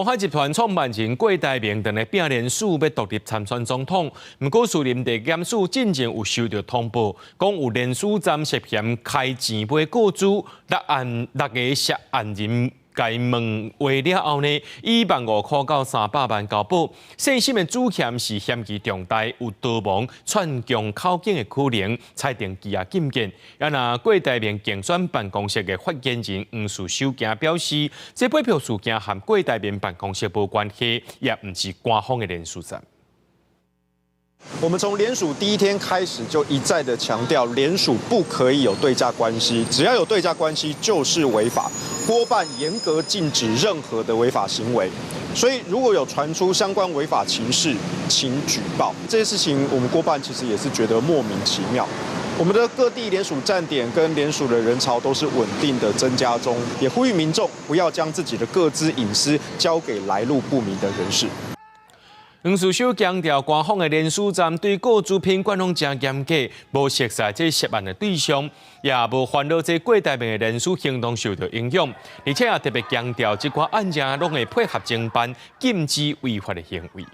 鴻海集團創辦人郭台銘佇咧拼連署欲獨立參選總統，毋過士林地檢署進前有收著通報，講有連署站涉嫌開錢買個資，六案六个涉案人共問話了後呢，以15,000塊到300萬交保。細心的主嫌是嫌疑重大，有逃亡、串供口供的可能，裁定羈押禁見。啊，若郭台銘競選辦公室的發言人黃士修今表示，這買票事件和郭台銘辦公室無關係，也毋是官方的連署站。我們從聯署第一天開始就一再的強調，聯署不可以有對價關係，只要有對價關係就是違法。郭辦嚴格禁止任何的違法行為，所以如果有傳出相關違法情事，請舉報。這些事情我們郭辦其實也是覺得莫名其妙。我們的各地聯署站點跟聯署的人潮都是穩定的增加中，也呼籲民眾不要將自己的個資隱私交給來路不明的人士。黃士修強調，官方的連署站對個資品管攏誠嚴格，無熟似這涉案的對象，也無煩惱這郭台銘的連署行動受到影響，而且也特別強調，這寡案件攏會配合偵辦，禁止違法的行為。